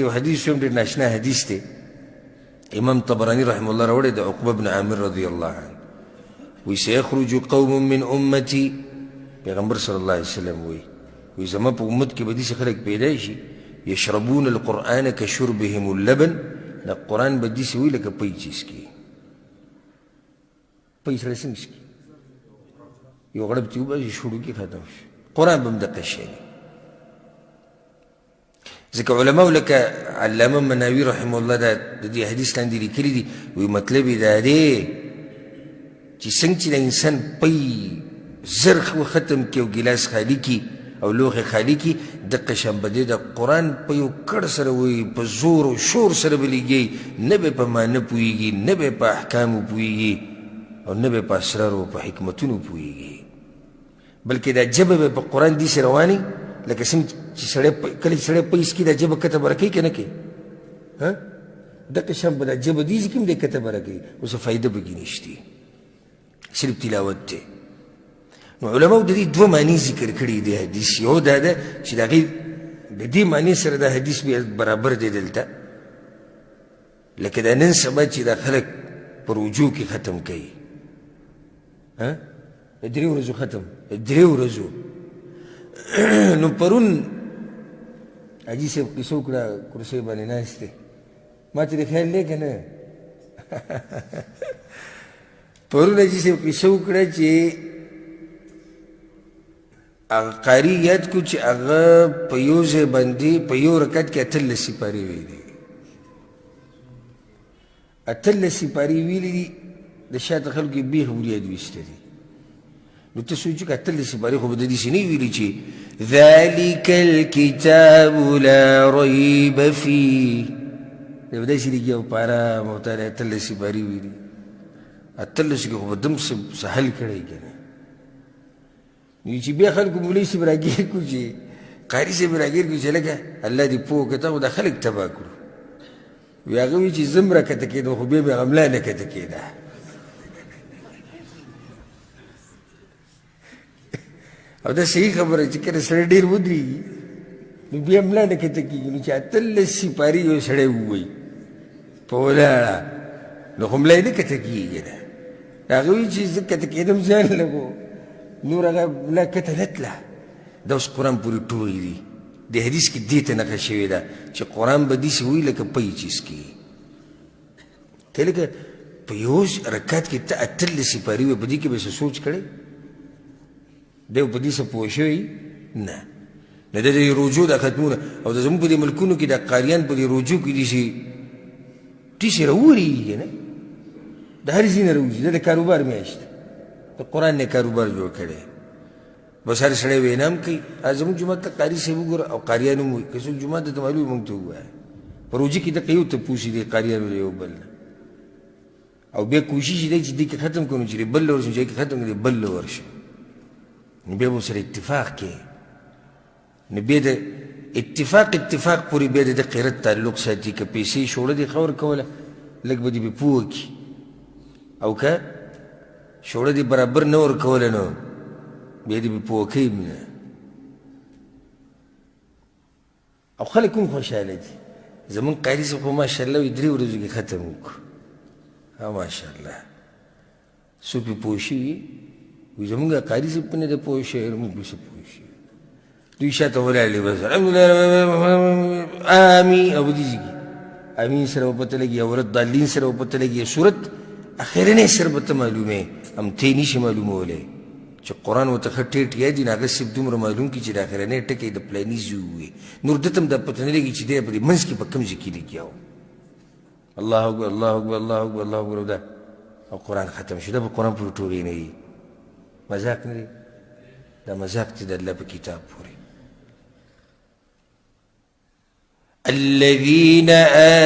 یو حدیث هم ډېر ناشنا حدیث دی، امام طبراني رحمه الله راوړی د عقبه بن عامر رضی الله عنه، وایي سيخرج قوم من امتي، پیغمبر صلی الله علیه وسلم وایي، وایي زما په امت کې به داسې خلک پیدا شي یشربون القرآن کشربهم اللبن، دا قرآن به داسې وایي لکه پی چې څکي. پی سړی څنګه څکي؟ یو غړپ چې وباسي شروع کې ختم شي. قرآن به هم دقه شی دی. ځکه علماو لکه علامه مناوي رحمه الله دا د دې حدیث لاندې لیکلي دي، وایي مطلب یې دا دی چې څنګه چې د انسان پی زر ختم کړي او ګیلاس خالي کړي او لوښی خالي کړي، دقه شان به دی د قرآن په یو کړ سره وایي، په زور او شور سره به لګېږي، نه به په معنی پوهېږي، نه به په احکامو پوهېږي او نه به په اسرارو او په حکمتونو پوهېږي، بلکې دا ژبه به په قرآن داسې رواني لکه څنګه چې سړی کله چې سړی پیس کړي دا ژبه کته بره کوي که نه کوي؟ ها، دقه شان به دا ژبه دې ځای کې هم دی کته بره کوي، خو څه فایده پکې نشته، صرف تلاوت دی. نو علماو د دې دوه معنی ذکر کړي دي حدیث. یو دا ده چې د هغې د دې معنی سره دا حدیث بیا برابر دی دلته، لکه دا نن سبا چې دا خلک په روجو کې ختم کوي، ها، د درې ورځو ختم، د درې ورځو. نو پرون حاجي صاحب قصه وکړه، کرسۍ باندې ناست دی، ما ته دې خیال دی که نه؟ پرون حاجي صاحب قصه وکړه چې هغه قاري یاد کړو چې هغه په یو ځای باندې په یو رکعت کې 18 سپارې ویلي، 18 سپارې ویلي دي، د شاته خلکو یې بیخ بریاد ویسته دي. نو ته سوچ وکړه 18 سپارې خو به د داسې نه ویلي چې ذلک الکتاب لا ریب فیه، دی به داسې لیکي او په ارام او تعالی 18 سپارې ویلي، 18 کې خو به دم څه حل کړی که نه. نو چې بیا خلکو مولوي صاحب راګیر کړو، چې قاري صاحب راګیر کړو چې لکه الله دې پوه کړه، تا خو دا خلک تباه کړو. وایي هغه وایي چې زه هم راکښته کېدم خو بیا مې هغه ملا نه کښته کېده. او دا صحیح خبره چې کله سړی ډېر ودرېږي نو بیا ملا نه کښته کېږي. نو چې 18 سپارې یو سړی ووایي په ولاړه نو خو ملا یې نه کښته کېږي نه. هغه وایي چې زه کښته کېدم ځان لګو، نور هغه ملا کښته نه تله. دا اوس قرآن پورې ټوغې دي. د حدیث کې دې ته نښه شوې ده چې قرآن به داسې وایي لکه پی چې څکي. ته لکه په یو رکعت کې ته 18 سپارې وایې، په دې کې به څه سوچ کړی دی؟ په دې څه پوه شوی نه. نو د دې روجو دا ختمونه او د زموږ په دې ملکونو کې دا قاریان په دې روجو کې داسې ټیسې راورېږي نه، د هر ځای نه راوځي. دا د کاروبار میاشت ده، د قرآن نه کاروبار جوړ کړی. بس هر سړی وینا هم کوي. زموږ جومات ته قاري صاحب وګوره او قاریان هم وایي، که څوک جومات ته معلوم موږ ته ووایه. په روژه کې دقه یو تپوس دی قاریانو له یو بل نه، او بیا کوشش دی چې دې کې ختم کړو، چې بل له ورشم، چې کې ختم کړو بل له ورشم، نو بیا به سره اتفاق کوي. نو بیا د اتفاق پورې بیا د ده قیرت تعلق ساتي. که پیسې شوړه دې ښه ورکوله لږ به دې پرې پوه کړي، او که شوړه دې برابر نه ورکوله نو بیا دې پرې پوه کوي هم نه. او خلک هم خوشحاله دي. زموږ قاري صاحب خو ماشاءالله وایي درې ورځو کې ختم وکړو، ها ماشاءالله څوک پرې پوه شوي؟ وایي زموږ قاري صاحب په نه دی پوه شوی، موږ پرې څه پوه شوي؟ دوی شاته ولاړ دي بس آمین، او دې ځای کې آمین سره به پته لګي، او ضالین سره به پته لګي، صورت اخرنۍ سره به ته معلومې، هم ته یې نشي معلومولی چې قرآن ورته ښه ټیټ یاد دي، نو هغه صرف دومره معلوم کړي چې د اخرنۍ ټکی د پلاني ځای ووایي، نور ده ته هم دا پته نه لګي چې دی په دې منځ کې په کوم ځای کې لګیا و. الله اکبر الله اکبر الله اکبر الله اکبر، دا او قرآن ختم شو. دا په قرآن پورې ټوغې نه دي، مذاق نه دی، دا مذاق دی د الله په کتاب پورې. الذين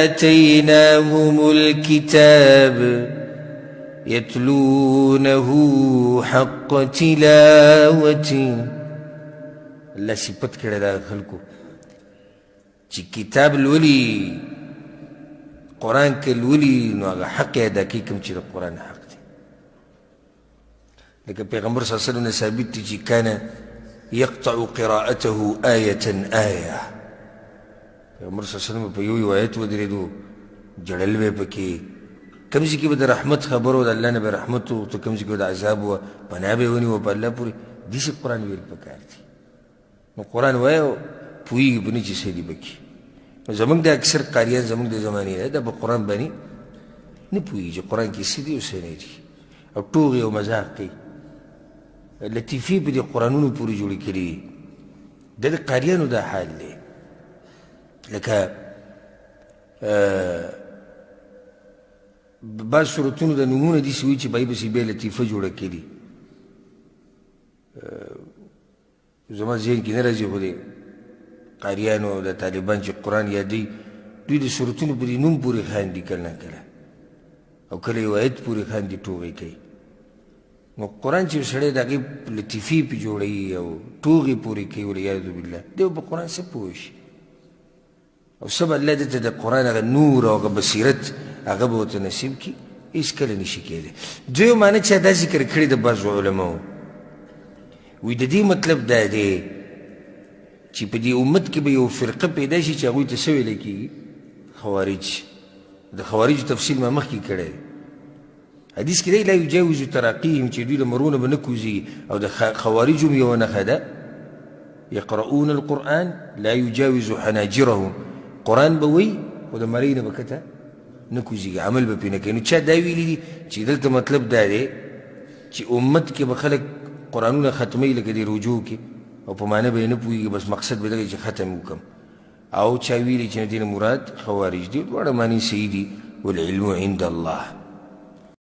آتيناهم الكتاب يتلونه حق تلاوته. الله صفت کړی دا خلکو چې کتاب لولي، قرآن کې لولي، نو هغه حق یې ادا کوي کوم چې د قرآن حق دی. لکه پیغمبر صلی الله علیه وسلم نه ثابت دی چې کان يقطع قراءته آیة آیة. پیغمبر صلی الله علیه وسلم په یو یو آیت ودرېدو، ژړل به یې پکې. کوم ځای کې به د رحمت خبره وه، د الله نه به رحمت وغوښته، کوم ځای کې به د عذاب وه، پناه به یې ونیوه په الله پورې. داسې قرآن ویل پکار دي. نو قرآن وایه او پوهېږي به نه چې څه دي پکې. نو زموږ د اکثر قاریان زموږ د زمانې ده، دا په قرآن باندې نه پوهېږي چې قرآن کې څه دي او څه نه دي، او ټوغې او مذاق کوي. لطیفې په دې قرآنونو پورې جوړې کړي دي. دا د قاریانو دا حال دی. لکه بعض سورتونو د نومونه داسې وي چې په هغې پسې بیا لطیفه جوړه کړي. زما ذهن کې نه راځي، خو د قاریانو او د طالبان چې قرآن یادوي، دوی د سورتونو په دې نوم پورې خاندي کله نه کله، او کله یو آیت پورې خاندي، ټوغې کوي. نو قرآن چې سړی د هغې لطیفې پې جوړوي او ټوغې پورې کوي، والعیاذ بالله، دی به په قرآن څه پوه شي؟ او څه به الله ده ته د قرآن هغه نور او هغه بصیرت هغه به ورته نصیب کړي؟ هېڅکله نه شي کېدی. دویمه معنی چا دا ذکر کړې د بعضو علماو، وایي د دې مطلب دا دی چې په دې امت کې به یو فرقه پیدا شي چې هغوی ته څه ویل کېږي؟ خوارج. د خوارجو تفصیل ما مخکې کړی دی. حدیث کې دی لا یجاوز تراقیهم، چې دوی له مرونه به نه کوزېږي. او د خوارجو هم یوه نښه ده، یقرؤون القرآن لا یجاوز حناجرهم، قرآن به وایي خو د مرۍ نه به کته نه کوزېږي، عمل به پرې نه کوي. نو چا دا ویلي دي چې دلته مطلب دا دی چې امت کې به خلک قرآنونه ختموي لکه دې روجو کې، او په معنی به یې نه پوهېږي، بس مقصد به دغه چې ختم وکړم. او چا ویلي چې نه دې نه مراد خوارج دي. دواړه معنی صحیح دي. والعلم عند الله.